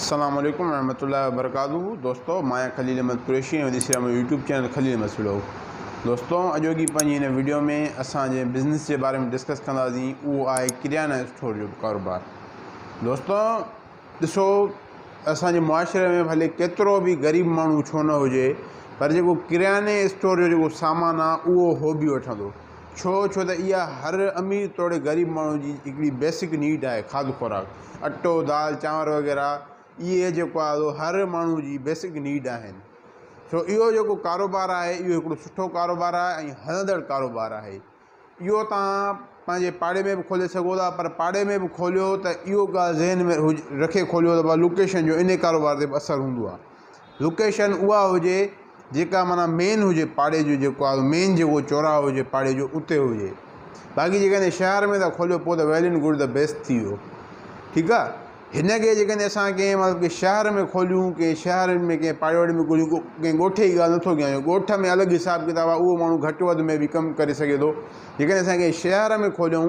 السلام عليڪم ورحمة الله وبرڪاته دوستو مان آهيان خليل احمد قريشي ۽ ڏسي رهيا آهيو يوٽيوب چينل خليل احمد سلو دوستو اڄوڪي پنهنجي هن ويڊيو ۾ اسان جنهن بزنس جي باري ۾ ڊسڪس ڪنداسين اهو آهي ڪريانا اسٽور جو ڪاروبار دوستو ڏسو اسانجي معاشري ۾ ڀلي ڪيترو به غريب ماڻهو ڇو نه هجي پر جيڪو ڪرياني اسٽور جو جيڪو سامان آهي اهو هو به وٺندو ڇو ڇو ته اها هر امير توڙي غريب ماڻهو جي هڪڙي بيسڪ نيڊ آهي کاڌ خوراڪ اٽو دال چانور وغيره اهي جيڪو آهي سو هر ماڻهو جي بيسڪ نيڊ آهن سو اهو جيڪو ڪاروبار آهي اهو هڪڙو سٺو ڪاروبار آهي ۽ هلندڙ ڪاروبار آهي اهو توهان پنهنجي پاڙي ۾ به کولي سگهو ٿا پر پاڙي ۾ به کوليو ته اهو ڳالهه ذهن ۾ رکي کوليو ته لوڪيشن جو ان ڪاروبار تي به اثر هوندو آهي لوڪيشن اها هجي جيڪا معنيٰ مين هجي پاڙي جو جيڪو آهي مين جيڪو چوراهو هجي پاڙي جو اتي هجي باقي جيڪڏهن شهر ۾ ٿا کوليو پوء ته well and good the best ٿي ويو ٺيڪ آهي هن کي جيڪڏهن اسان ڪنهن مطلب ڪي شهر ۾ کوليون ڪنهن شهر ۾ ڪنهن پاڙي واڙي ۾ کوليون ڪنهن ڳوٺ جي ڳالهه نٿو ڪيان ڳوٺ ۾ الڳ حساب ڪتاب آهي اهو ماڻهو گهٽ وڌ ۾ به ڪم ڪري سگهي ٿو جيڪڏهن اسان ڪنهن شهر ۾ کوليون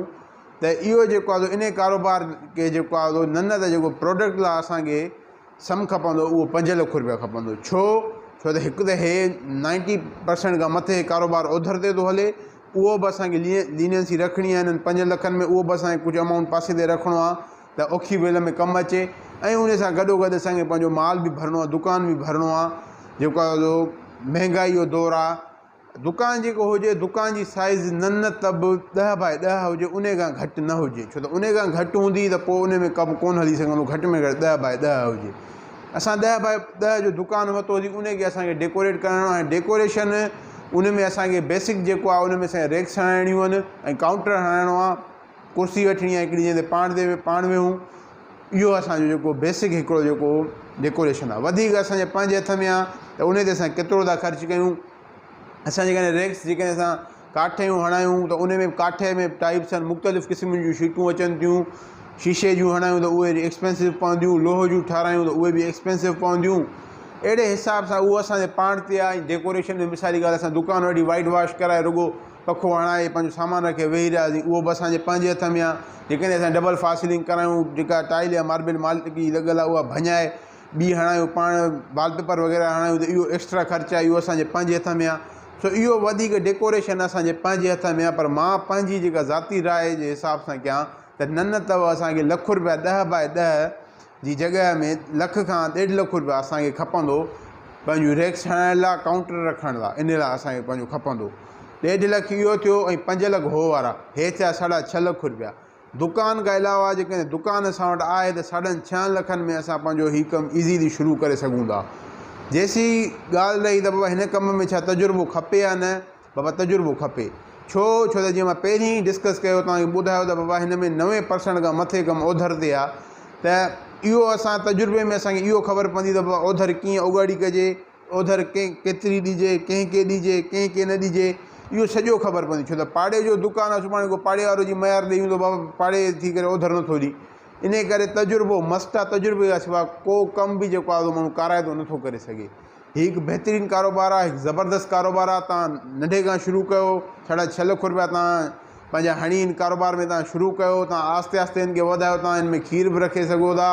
ته اهو جيڪو آهي ان ڪاروبار کي جيڪو آهي نه نه ته جيڪو پروڊڪٽ لاء اسانکي سم کپندو اهو 5 لک روپيا کپندو ڇو ڇو ته هڪ ته هي 90 پرسنٽ کان مٿي ڪاروبار اوڌر تي ٿو هلي اهو به اسانکي لينينسي رکڻي آهي انهن 5 لکن ۾ اهو به اسانکي ڪجهه امائونٽ پاسي تي رکڻو آهي ته اوکي ويل ۾ ڪم اچي ۽ ان سان گڏو گڏ اسانکي پنهنجو مال به ڀرڻو آهي دڪان به ڀرڻو آهي جيڪو آهي سو مهنگائي جو دور آهي دڪان جيڪو هجي دڪان جي سائيز نه نه ته به 10 باء 10 هجي انهي کان گهٽ نه هجي ڇو ته انهي کان گهٽ هوندي ته پوء انهي ۾ ڪم ڪونه هلي سگهندو گهٽ ۾ گهٽ 10 باء 10 هجي اسان 10 باء 10 جو دڪان ورتوسين انهي کي اسانکي ڊيڪوريٽ ڪرائڻو آهي ڊيڪوريشن ان ۾ اسانکي بيسڪ جيڪو آهي ان ۾ اسانکي ريڪس هڻائڻيون آهن ۽ ڪائونٽر هڻائڻو آهي ڪرسي وٺڻي آهي هڪڙي جنهن تي پاڻ تي پاڻ ويهون اهو اسانجو جيڪو بيسڪ هڪڙو جيڪو ڊيڪوريشن آهي وڌيڪ اسانجي پنهنجي هٿ ۾ آهي ته انهي تي اسان ڪيترو ٿا خرچ ڪيون اسان جيڪڏهن ريڪس جيڪڏهن اسان ڪاٺ جون هڻايون ته ان ۾ به ڪاٺ ۾ ٽائپس آهن مختلف قسمن جون شيٽون اچن ٿيون شيشي جون هڻايون ته اهي ايڪسپينسو پونديون لوهه جون ٺارايون ته اهي به ايڪسپينسو پونديون اهڙي حساب سان اهو اسانجي پاڻ تي آهي ۽ ڊيڪوريشن ۾ مثالي ڳالهه اسان دڪان وٺي وائيٽ واش ڪرائي رڳو پکو هڻائي پنهنجو سامان رکي ويهي رهياسين اهو به اسانجي پنهنجي هٿ ۾ آهي جيڪڏهن اسان ڊبل فاسلنگ ڪرايون جيڪا ٽائل يا ماربل مال جي لڳل آهي اها ڀڃائي ٻي هڻايون پاڻ وال پيپر وغيره هڻايون ته اهو ايڪسٽرا خرچ آهي اهو اسانجي پنهنجي هٿ ۾ آهي سو اهو وڌيڪ ڊيڪوريشن اسانجي پنهنجي هٿ ۾ آهي پر مان پنهنجي جيڪا ذاتي راء جي حساب سان ڪيان ته نه نه ته اسانکي لک روپيا 10 باء 10 جي جڳهه ۾ لک کان 1.5 لک روپيا اسانکي کپندو پنهنجون ريڪس هڻائڻ لاء ڪائونٽر رکڻ لاء ان لاء اسانکي پنهنجو کپندو 1.5 لک اهو ٿيو ۽ 5 لک هو وارا هي ٿيا 6.5 لک روپيا دڪان کان علاوه جيڪڏهن دڪان اسان وٽ آهي ته ساڍن ڇهن لکن ۾ اسان پنهنجو هي ڪم ايزيلي شروع ڪري سگهون ٿا. جيسين ڳالهه رهي ته بابا هن ڪم ۾ ڇا تجربو کپي يا نه؟ بابا تجربو کپي. ڇو؟ ڇو ته جيئن مان پهرين ئي ڊسڪس ڪيو توهان کي ٻڌايو ته بابا هن ۾ 90% کان مٿي ڪم اوڌر تي آهي ته اهو اسان تجربي ۾ اسان کي اهو خبر پوندي ته بابا اوڌر ڪيئن اوڳاڙي ڪجي، اوڌر ڪنهن ڪيتري ڏجي، ڪنهن کي ڏجي، ڪنهن کي نه ڏجي، اهو سڄو خبر پوندي، ڇو ته پاڙي جو دڪان آهي، سڀاڻي ڪو پاڙي وارو جي ميار ڏئي ويندو بابا پاڙي ٿي ڪري اوڌر نٿو ڏي. انهيء ڪري تجربو مست آهي، تجربي کان سواء ڪو ڪم به جيڪو آهي سو ماڻهو ڪارائتو نٿو ڪري سگهي. هي هڪ بهترين ڪاروبار آهي، هڪ زبردست ڪاروبار آهي، توهان ننڍي کان شروع ڪيو، 6.5 لک روپيا توهان پنهنجا هڻي هن ڪاروبار ۾ توهان شروع ڪيو، توهان آهستي آهستي هن کي وڌايو، توهان هن ۾ کير به رکي سگهو ٿا،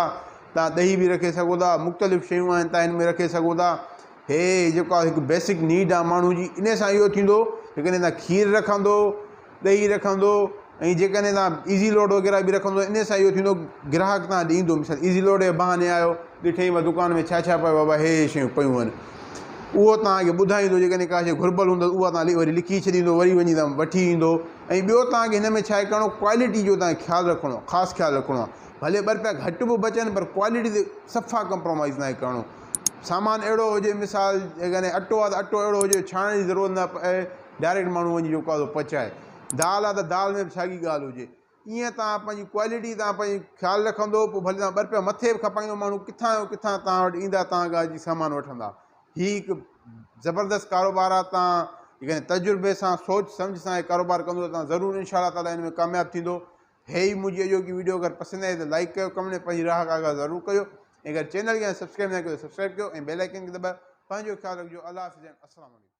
توهان ڏهي به رکي سگهو ٿا، مختلف شيون آهن توهان هن ۾ رکي سگهو ٿا. هي جيڪو آهي هڪ بيسڪ نيڊ آهي ماڻهو جي. انهي سان اهو ٿيندو جيڪڏهن توهان کير رکندو، ڏهي رکندو ۽ جيڪڏهن توهان ايزي لوڊ وغيره به رکندو انهي سان اهو ٿيندو گراهڪ توهان ڏي ايندو. مثال ايزي لوڊ جي بهاني آيو ڏٺئي ڀا دڪان ۾ ڇا ڇا پيو بابا هي هي شيون پيون آهن اهو توهان کي ٻڌائيندو جيڪڏهن ڪا شي گهربل هوندس اها توهان وري لکي ڇڏيندو وري وڃي توهان وٺي ايندو. ۽ ٻيو توهان کي هن ۾ ڇا آهي ڪرڻو ڪوالٽي جو توهان کي خيال رکڻو آهي خاص خيال رکڻو آهي. ڀلي ٻه رپيا گهٽ به بچن پر ڪوالٽي تي صفا ڪمپرومائز ناهي ڪرڻو. سامان اهڙو هجي مثال جيڪڏهن اٽو آهي ته اٽو اهڙو هجي ڇاڻڻ جي ضرورت نه پئي ڊائريڪٽ ماڻهو وڃي جيڪو آهي سو پچائي. دال آهي ته دال ۾ به ساڳي ڳالهه هجي. ائين توهان پنهنجي ڪوالٽي تان پنهنجي خيال رکندو پوء ڀلي توهان ٻه رپيا مٿي به کپائيندو ماڻهو ڪٿان جو ڪٿان توهان وٽ ايندا توهان کان اچي سامان وٺندا. هي هڪ زبردست ڪاروبار آهي توهان جيڪڏهن تجربي سان سوچ سمجهه سان هي ڪاروبار ڪندو ته توهان ضرور انشاء الله تعالٰي هن ۾ ڪامياب ٿيندو. هي ئي منهنجي اڄوڪي ويڊيو اگر پسند آئي ته لائيڪ ڪيو ڪمينٽ ۾ پنهنجي راء کان آگاهه ضرور ڪجو ۽ اگر چينل کي سبسڪرائب نه ڪيو ته سبسڪرائب ڪيو ۽ بيل آئيڪن کي دٻايو. پنهنجو خيال رکجو. الله حافظ ۽ السلام عليڪم.